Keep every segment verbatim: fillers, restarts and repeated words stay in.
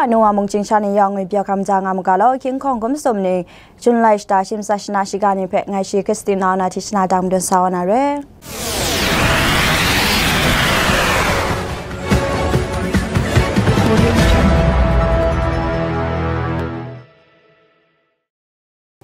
Nuwa mungchying sha ni yawng ngwi byaw hkam ja nga mu ga law, hkying hkawng hkum sum ni, Jun lai shata shi masat shana shiga ni hpe ngai shi Christina na hti shana dang madun sa wa na re.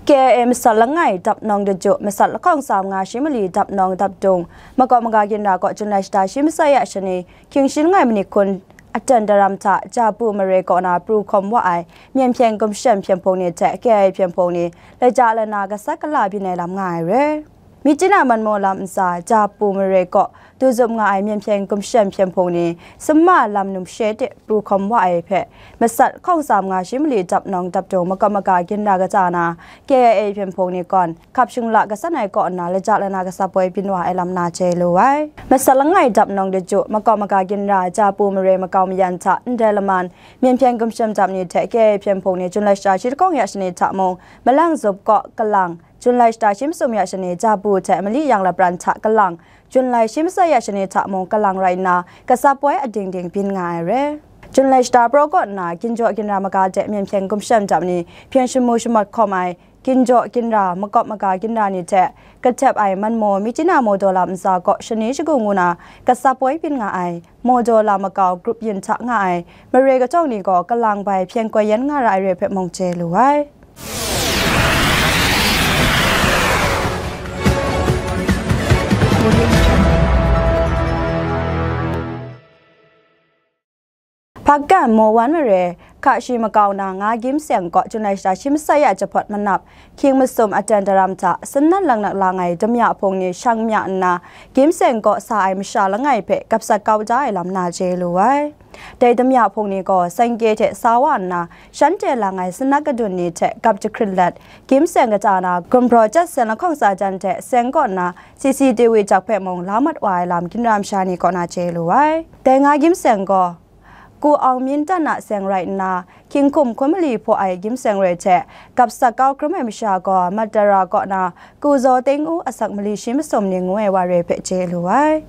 K I A masat langai dap nawng daju, masat lahkawng tsa manga shi mali dap nawng dap dung, makawp maga ginra kaw Jun lai shata shi masat ya shani, hkying shi langai manit hkun, aten daram hta, Jabu mare kaw na pru hkawm wa ai, myen hpyen gumshem hpyen hpung ni hte K I A hpyen hpung ni, laja lana gasat gala byin ai lam nga ai re. Myitkyina Manmaw lam ntsa, Jabu mare kaw, du zup nga ai myen hpyen gumshem hpyen hpung ni, summa lam num she de pru hkawm wa ai hpe, masat lahkawng tsa manga shi mali dap nawng dap dung makawp maga ginra kata na, K I A hpyen hpung ni gaw, hkap shingla gasat ai kaw nna, laja lana gasat poi byin wa ai lam na chye lu ai. Masat langai dap nawng daju, makawp maga ginra, Jabu mare makau mayan hta, ndai laman, myen hpyen gumshem dap ni hte K I A hpyen hpung ni, Jun lai shata shi lahkawng ya shani hta mung, Malang Zup kaw, Kalang, Jun lai shata shi masum ya shani, Jabu hte Mali Yang Lapran hta, Kalang, Jun lai shi masat ya shani hta mung, Kalang rai nna, gasat poi ading ding byin nga ai re. Jun lai shata praw kaw nna, ginjaw ginra maga de myen hpyen gumshem dap ni, hpyen shamu shamawt hkawm ai, ginjaw ginra, makawp maga ginra ni hte, kahtep ai Manmaw Myitkyina Mawdaw lam ntsa kaw shani shagu ngu na, gasat poi byin nga ai, Mawdaw lam makau grup yin hta nga ai, mare katawng ni gaw, Kalang bai hpyen koi yan nga ra ai re hpe mung chye lu ai. Hpakgan Maw Wan mare, Hka Shi makau na Nga Gyim Seng kaw, Jun lai shata shi masat ya jahpawt manap, hkying masum aten daram hta, sannan laknak lang ai damya hpung ni shang mya nna, Gyim Seng kaw sa ai masha langai hpe gapsat kau da ai lam na chye lu ai. Dai damya hpung ni gaw, sangkye hte sa wa nna, shanhte lang ai sanak kadun ni hte gap jahkrit let, Gyim Seng kata na, gumhpraw chyat seng lahkawng tsa jan hte seng kaw nna, C C T V jak hpe mung la mat wa ai lam, ginra masha ni kaw na chye lu ai. Dai Nga Gyim Seng gaw, Ku Aung Myin Tan a seng rai nna, hkying hkum hkun mali hpaw ai Gyim Seng re hte, gapsat kau hkrum ai masha gaw, Matara kaw na, Ku Zaw Teng U asak mali shi masum ni ngu ai wa re hpe chye lu ai.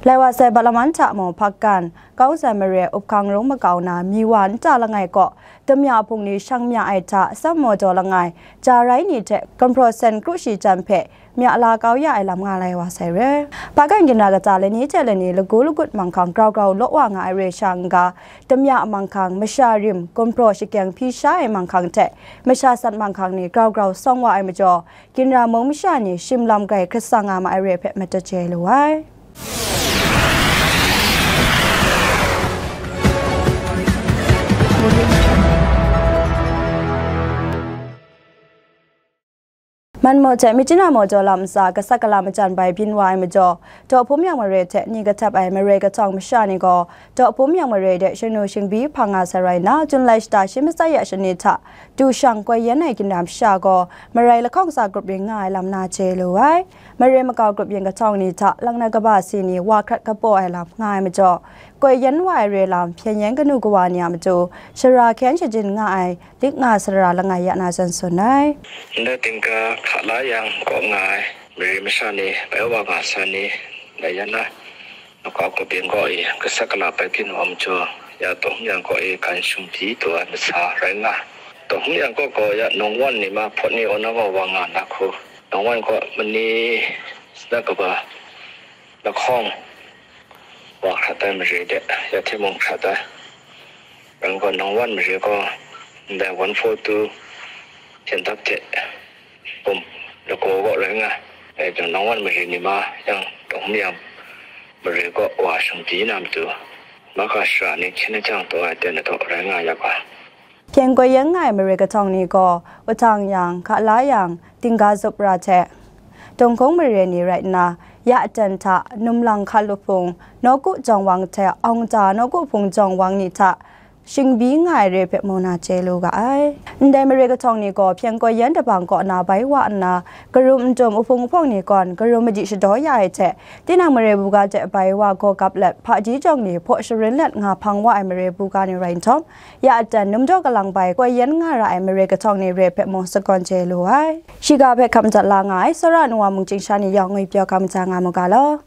Lai wa sai Batlaman hta mung, Hpakgan, Kawng San mare, Up Hkang Rung makau na, Miwa nta langai kaw, damya hpung ni shang mya ai hta, Sam Mawdaw langai, ja rai ni hte, gumhpraw sen kru shi jan hpe, mya la kau ya ai lam nga lai wa sai re. Hpakgan ginra kata lani hte lani lagu lagut manghkang grau grau law wa nga ai re sha n-ga, damya manghkang, masha rim, gumhpraw shakeng hpyi sha ai manghkang hte masha sat manghkang ni grau grau sawng wa ai majaw, ginra mung masha ni shim lam grai hkrit tsang nga ma ai re hpe madat chye lu ai. Manmaw hte Myitkyina Mawdaw lam ntsa gasat gala majan bai byin wa ai majaw, Daw Hpum Yang mare hte ni kahtep ai mare kahtawng masha ni gaw, Daw Hpum Yang mare de shanu shingbi hpang nga sai rai nna, Jun lai shata shi masat ya shani hta du shang koi yan ai ginra masha gaw, marai lahkawng tsa grup ring nga ai lam na chye lu ai. Mare makau grup yin kahtawng ni hta, laknak kaba si ni wa hkrat kapaw ai lam nga ai majaw, koi yan wa ai re lam hpyen yan kanu kawa ni a matu, shara hkyen shajin nga ai, lik nga sara langai ya na zawn tsun ai. Ndai Tingga hka la yang kaw nga ai mare masha ni bai wa nga sa ni, dai yan na, makau grup yin kaw i gasat gala bai byin wa majaw, ya Daw Hpum Yang kaw i gan shingbi taw ai masa rai nga. Daw Hpum Yang kaw gaw ya nungwan ni ma hpawt ni aw na gaw wa nga na hku, nungwan kaw mani sanak kaba lahkawng wa hkrat ai mare de, ya hte mung hkrat ai. Rai gaw, nungwan mare gaw ndai one four two hpyen dap hte bum lagaw kaw rai nga ai. Dai jang, nungwan mare ni ma yang, Daw Hpum Yang mare kaw wa shingbi na matu, mahka shara ni hkyen lajang taw ai ten ladaw rai nga ya ga. Hpyen koi yan nga ai mare kahtawng ni gaw, Utang Yang, Hka la Yang, Tingga Zup ra hte Dawng Hkung mare ni rai nna, ya aten hta Num Lang Hka Lup Hpung, Nawku Jawng Wang hte Aung Da Nawku Hpung Jawng Wang ni hta shingbi nga ai re hpe mung na chye lu ga ai. Ndai mare kahtawng ni gaw hpyen koi yan dabang kaw na bai wa nna, karum n dum uhpung uhpawng ni gaw karum madi shadaw ya ai hte, tinang mare buga de bai wa gaw gap let, hpaji jawng ni hpaw sharin let nga hpang wa ai mare buga ni rai nhtawm, ya aten Num Daw Kalang bai koi yan nga ra ai mare kahtawng ni re hpe mung sagawn chye lu ai. Shiga hpe hkap madat la nga ai Sara Nuwa Mungchying sha ni yawng ngwi pyaw ga maja nga mu ga law.